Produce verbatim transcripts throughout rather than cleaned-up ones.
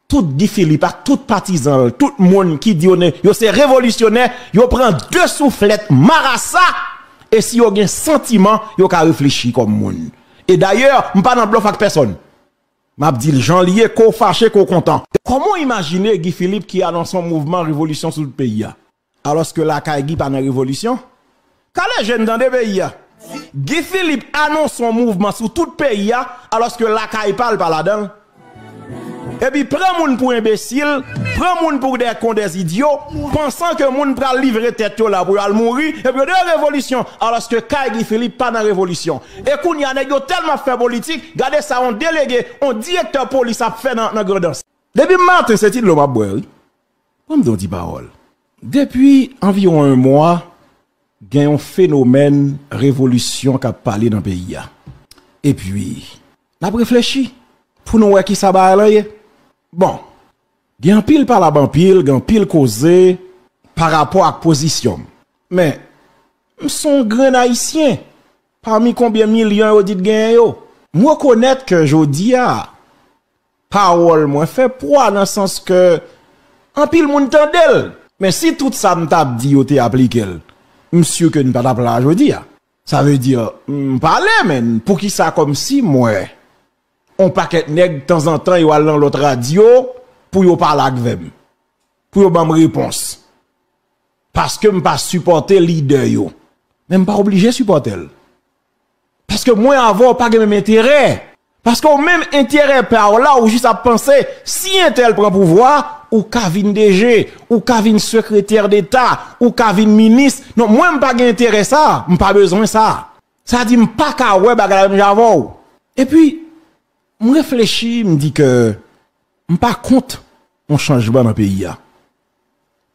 Tout Guy Philippe ak tout patizan l, tout moun ki di yo ne, yo se revolisyonè, yo pran de souflèt marasa, e si yo gen santiman, yo ka reflechi kòm moun. E dayè, m pa nan blòf ak pèsòn. M ap di l jan l ye, ke w fache, ke w kontan. Kòman w imajine Guy Philippe ki anonse yon mouvman revolisyon sou tout peyi a? Alòske lakay Guy pa nan revolisyon. Kale je n tande peyi a. Guy Philippe anonse yon mouvman sou tout peyi a, alòske lakay pa l pa ladan l. Epi pran moun pou enbesil, pran moun pou dè kon dè zidyo, pansan ke moun pral livre tèt yo la pou yo al mouri, epi yo de revolisyon, alòske kay Guy Philippe pa nan revolisyon. E kounye a nèg yo tèlman ap fè politik, gade sa yon delege, yon direktè polis ap fè nan, nan Grandans. Depi maten se ti dlo m ap bwè wi. Ban m di yon ti pawòl. Depi anviwon yon mwa, gen yon fenomèn revolisyon k ap pale nan peyi a. Epi, n ap reflechi pou nou wè kisa bagay lan ye. Bon, gen anpil palab anpil, gen anpil koze pa rapò ak pozisyon m. Men, m se yon grenn Ayisyen pami konbyen milyon yo di t genyen yo. M rekonèt ke jodi a, pawòl mwen fè pwa nan sans ke anpil moun tande l. Men si tout sa m t ap di yo te aplike l, m si ke n pa t ap la jodi a. Sa vle di, m pale, men poukisa kòmsi m wè on pakèt nèg tanzantan yo al nan lòt radyo pou yo pale avè m, pou yo ban m repons? Paske m pa sipòte lidè yo. Men m pa oblije sipòte l. Paske mwen avè w pa gen menm enterè. Paske w menm enterè pa w la, ou jis ap panse, si entèl pran pouvwa, ou ka vin D G, ou ka vin sekretè deta, ou ka vin minis. Non, mwen m pa gen enterè sa, m pa bezwen sa. Sa di m pa ka wè bagay la menm jan avè w. Epi, m reflechi, m di ke m pa kont yon chanjman nan peyi a.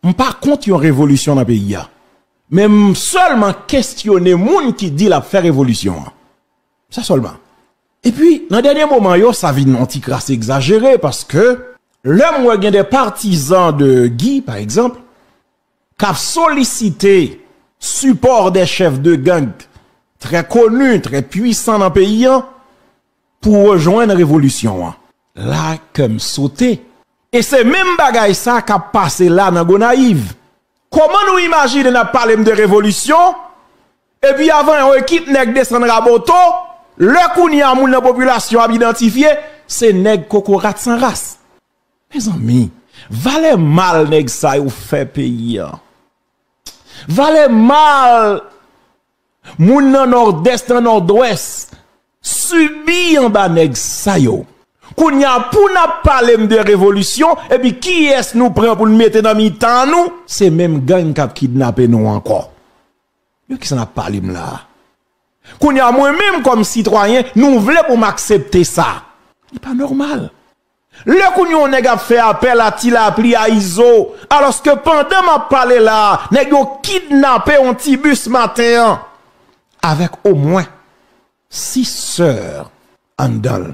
M pa kont yon revolisyon nan peyi a. Men m sèlman kestyone moun ki di l ap fè revolisyon an. Sa sèlman. Epi, nan dènye moman yo, sa vin yon ti kras egzajere paske lè m wè gen de patizan de Guy, pa egzanp, k ap solisite sipò de chèf de gang trè koni, trè pwisan nan peyi an pou rejwenn revolisyon an. La, kè m sote. E se menm bagay sa k ap pase la nan Gonayiv. Kòman nou imajine n ap pale m de revolisyon, epi avan yon ekip nèg desann Raboto, lè kounye a moun nan popilasyon ap idantifye, se nèg kokorat san ras. Mezanmi, valè mal nèg sa yo fè peyi a. Valè mal moun nan Nòdès, nan Nòdwès, sibi anba nèg sa yo. Kounye a, pou n ap pale m de revolisyon, epi kiyès nou pran pou n mete nan mitan nou? Se menm gang k ap kidnape nou ankò. De kisa n ap pale m la a? Kounye a, mwen menm kòm sitwayen, nou vle pou m aksepte sa. Li pa nòmal. Lè kounye a yon nèg ap fè apèl a Ti Lapli, a Izo, alòske pandan m ap pale la a, nèg yo kidnape yon ti bis maten an avèk omwen sis sè anndan l,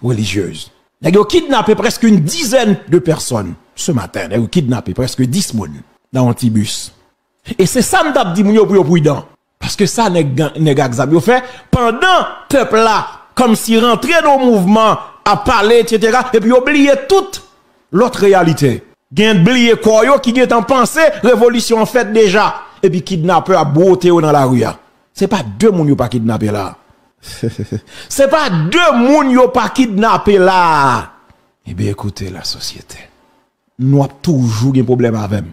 relijyez. Nèg yo kidnape prèske yon dizèn de pèsòn se maten. Nèg yo kidnape prèske dis moun nan yon ti bis. E se sa m t ap di moun yo pou yo pridan. Paske sa nèg, nèg ak zam yo fè, pandan pèp la kòmsi rantre nan mouvman, ap pale, etsetera, epi yo bliye tout lòt reyalite. Gen bliye kò yo ki gentan panse revolisyon an fèt deja, epi kidnapè ap bwote yo nan lari a. Se pa de moun yo pa kidnape la. Se pa de moun yo pa kidnape la. Ebyen, ekoute, lasosyete. Nou ap toujou gen pwoblèm avè m.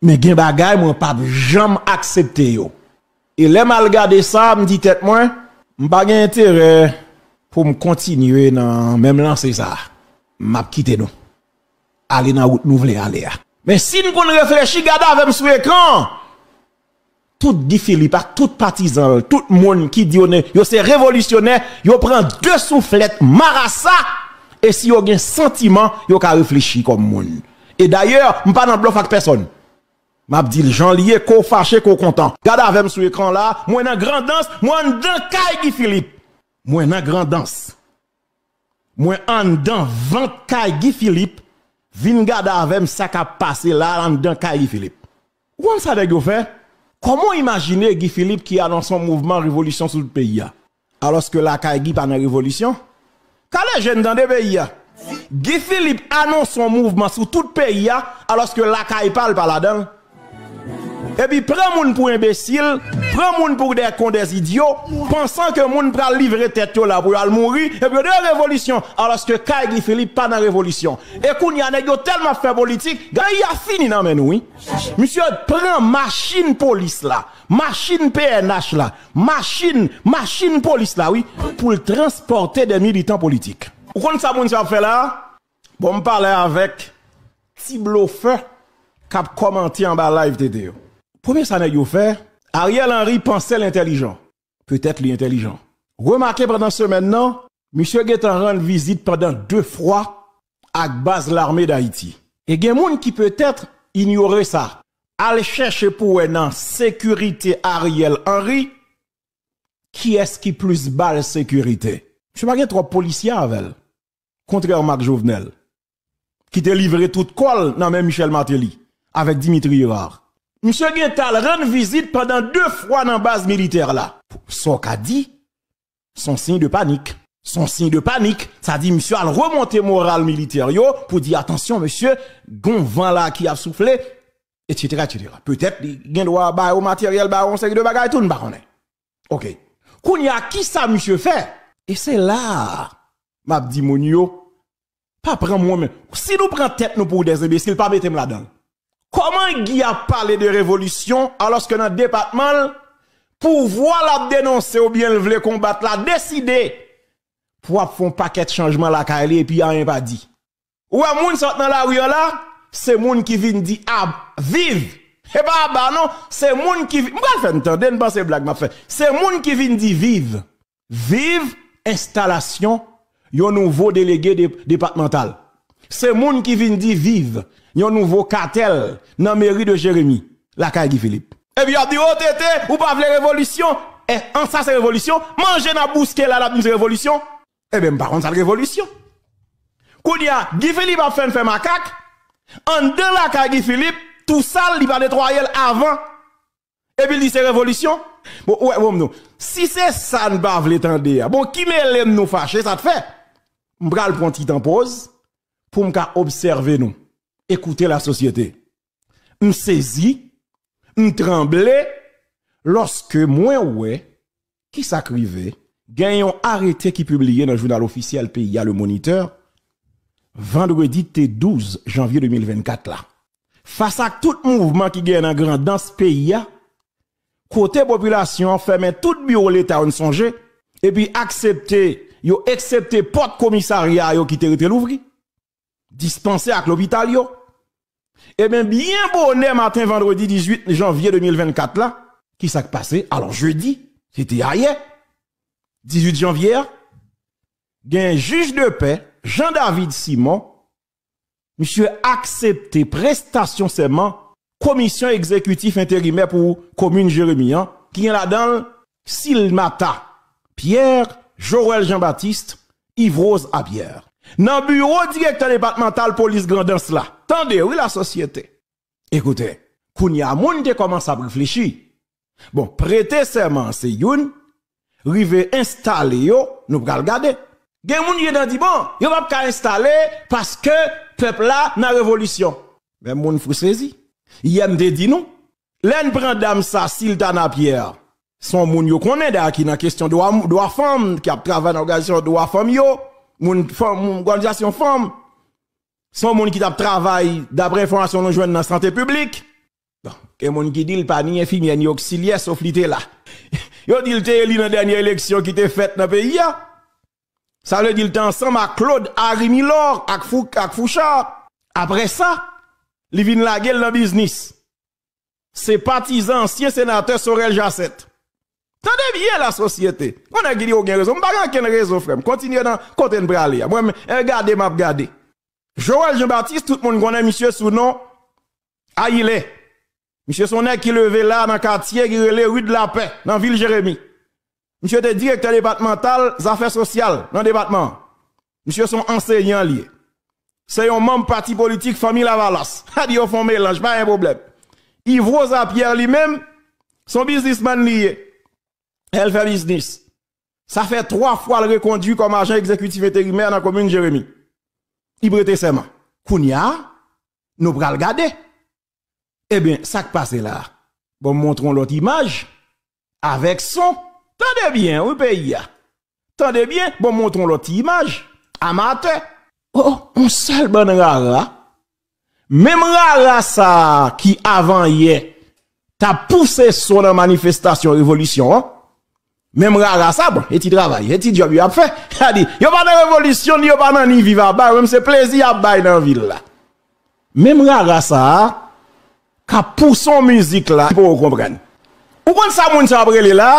Men gen bagay mwen p ap janm aksepte yo. E lè m al gade sa, m di tèt mwen, m pa gen enterè pou m kontinye nan menm lanse sa a. M ap kite nou ale nan wout nou vle ale a. Men si n konn reflechi, gade avè m sou ekran an. Tout Guy Philippe ak tout patizan l, tout moun ki di yo ne, yo se revolisyonè, yo pran de souflèt marasa, e si yo gen santiman, yo ka reflechi kòm moun. E dayè, m pa nan blòf ak pèsòn. M ap di l jan l ye, ke w fache, ke w kontan. Gade avè m sou ekran la, mwen nan Grandans, mwen anndan kay Guy Philippe. Mwen nan Grandans. Mwen anndan vant kay Guy Philippe, vin gade avè m sa k ap pase la anndan kay Guy Philippe. Ou konn sa nèg yo fè? Kòman w imajine Guy Philippe ki anonse yon mouvman revolisyon sou tout peyi a? Alòske lakay Guy pa nan revolisyon? Kale je n tande peyi a. Guy Philippe anonse yon mouvman sou tout peyi a, alòske lakay pa l pa ladan l. Epi pran moun pou enbesil, pran moun pou dè kon dè zidyo, pansan ke moun pral livre tèt yo la pou y al mouri, epi yo di revolisyon, alòske kay Guy Philippe pa nan revolisyon. E kounye a nèg yo tèlman ap fè politik, peyi a fini nan men nou, wi. Misye pran machin polis la, machin P N H la, machin, machin polis la, wi, pou l transpòte de militan politik. Ou konn sa moun sa ap fè la a? Bon, m pale avèk ti blofè k ap kòmante anba live T T yo. Premye sa nèg yo fè, Ariel Henry panse l entèlijan. Petèt li entèlijan. Remake pandan semèn nan, misye gentan rann vizit pandan de fwa ak baz Lame Dayiti. E gen moun ki petèt inyore sa. Al chèche pou wè nan sekirite Ariel Henry, kiyès ki plis ba l sekirite. Misye pa gen twòp polisye avè l. Kontrèman ak Jovenel, ki te livre tout kò l nan men Michel Martelly avèk Dimitri Hérard. Misye gentan al rann vizit pandan de fwa nan baz militè la. Sa w ka di, se yon siy de panik. Se yon siy de panik. Sa di misye al remonte moral militè yo pou di, atansyon, mesye, gon van la ki ap soufle, etsetera, etsetera. Petèt li gen dwa ba yo materyèl, ba yo yon seri de bagay tou, n pa konnen. Ok. Kounye a, kisa misye fè? E se la a m ap di moun yo, pa pran mwen men. Si nou pran tèt nou pou de enbesil, pa mete m ladan l. Kòman Guy ap pale de revolisyon alòske nan depatman l, pouvwa l ap denonse oubyen l vle konbat la deside pou ap fè yon pakèt chanjman lakay li epi anyen pa di? Ou wè moun sot nan lari an la, se moun ki vin di ab viv. E pa aba non, se moun ki vi- m pral fè n tande, n panse blag m ap fè. Se moun ki vin di viv. Viv enstalasyon yon nouvo delege de, depatmantal. Se moun ki vin di viv yon nouvo katèl nan meri de Jeremi, lakay Guy Philippe. Epi y ap di, o T T, ou pa vle revolisyon. E an sa se revolisyon? Manje n ap bouske la, n ap di se revolisyon. Ebyen, m pa konn sa l revolisyon. Kounye a, Guy Philippe ap fè n fè makak. Anndan lakay Guy Philippe, tou sal, li pa netwaye l avan. Epi l di se revolisyon. Bon, ou wè, bon, non. Si se sa n pa vle tande a, bon, ki mele m nou fache, sa t fè? M pral pran ti tan poz pou m ka obsève nou. Ekoute lasosyete. M sezi, m tranble lòske mwen wè kisa k rive. Gen yon arete ki pibliye nan jounal ofisyèl peyi a, Le Moniteur, vandredi te douz janvye de mil vennkat la. Fas ak tout mouvman ki gen nan Grandans peyi a, kote popilasyon an fèmen tout biwo Leta yo, n sonje, epi aksepte, yo eksepte pòt komisarya yo ki te rete louvri, dispansè ak lopital yo. Ebyen, byen bonè maten vandredi dizuit janvye de mil vennkat la, kisa k pase? Alò, jedi, se te ayè, dizuit janvye a, gen jij de pè, Jean David Simon, misye aksepte prestasyon sèman komisyon egzekitif enterimè pou komin Jeremi an, ki gen ladan l Silmata Pierre, Joël Jean-Baptiste, Yvrose Apierre. Nan biwo direktè depatmantal polis Grandans la. Tande, wi, lasosyete. Ekoute, kounye a moun te kòmanse ap reflechi. Bon, prete sèman an se youn, rive enstale yo, nou pral gade. Gen moun ki gentan di, bon, yo p ap ka enstale paske pèp la nan revolisyon. Men moun fou sezi. Yè m te di nou, lè n pran dam sa, Siltana Pierre, se yon moun yo konnen dayè ki nan kesyon dwa, dwa fanm, ki ap travay nan òganizasyon dwa fanm yo, moun fanm, moun òganizasyon fanm. Se yon moun ki t ap travay, daprè enfòmasyon nou jwenn, nan sante piblik. Bon, gen moun ki di l pa ni enfimyè ni oksilyè, sof li te la. Yo di l te eli nan dènye eleksyon ki te fèt nan peyi a. Sa vle di l te ansanm ak Claude Harry Milor, ak Fou-, ak Fouchard. Apre sa, li vin lage l nan biznis. Se patizan ansyen senatè Sorel Jacinthe. Tande byen, lasosyete. Konnen ki di ou gen rezon. M pa gen okenn rezon, frè m. Kontinye nan kote n prale a. Mwen, eh, gade, m ap gade. Joël Jean-Baptiste, tout moun konnen misye sou non Ayilè. Misye se yon nèg ki leve la nan katye ki rele Rue de la Paix, nan vil Jeremi. Misye te direktè depatmantal zafè sosyal nan depatman an. Misye se yon ansenyan li ye. Se yon manm pati politik Fanmi Lavalas. Sa di yo fè yon melanj, pa gen pwoblèm. Yvrose Apierre li menm, se yon biznismann li ye. L fè biznis. Sa fè twa fwa l rekondui kòm ajan egzekitif enterimè nan komin Jeremi. Li prete sèman. Kounye a, nou pral gade. Ebyen, sa k pase la a? Bon, m montre yon lòt imaj avèk son. Tande byen, wi, peyi a. Tande byen, bon, m montre yon lòt ti imaj. Amatè. Oh, yon sèl bann rara. Menm rara sa a ki avan yè t ap pouse son nan manifestasyon revolisyon an. Menm rara sa, bon, e ti travay, e ti djòb y ap fè. Sa di, yo pa nan revolisyon, ni yo pa nan ni viv aba, yo menm se plezi y ap bay nan vil la. Menm rara sa a k ap pouse yon mizik la, poko konprann. Ou konn sa moun sa yo ap rele la?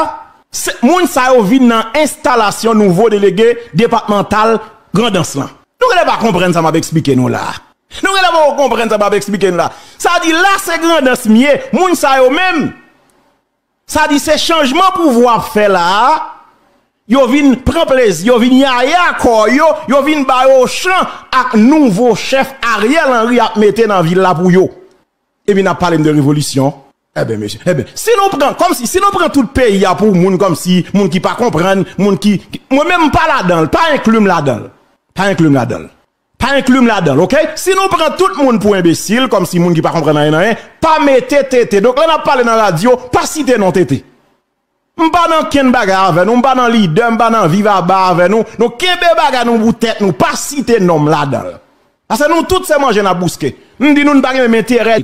Se, moun sa yo vin nan enstalasyon nouvo delege depatmantal Grandans lan. Nou genlè pa konprann sa m ap eksplike nou la. Nou genlè poko konprann sa m ap eksplike nou la. Sa di la se Grandans m ye, moun sa yo menm. Sa di se chanjman pouvwa ap fè la a. Yo vin pran plezi, yo vin yaya kò yo, yo vin ba yo chan ak nouvo chèf Ariel Henry ap mete nan vil la pou yo. Epi n ap pale m de revolisyon. Ebyen, mesye, ebyen, si nou pran, kòmsi, si nou pran tout peyi a pou moun kòmsi, moun ki pa konprann, moun ki, ki- mwen menm m pa ladan l, pa enkli m ladan l. Pa enkli m ladan l. Pa enkli m ladan l, oke? Si nou pran tout moun pou enbesil, kòmsi moun ki pa konprann anyen, anyen, pa mete T T. Donk, lè n ap pale nan radyo, pa site non T T. M pa nan kenn bagay avè nou, m pa nan lidè, m pa nan viv aba avè nou. Nou kenbe bagay nou pou tèt nou, pa site non m ladan l. Paske nou tout se manje n ap bouske. M di nou, n pa gen menm enterè.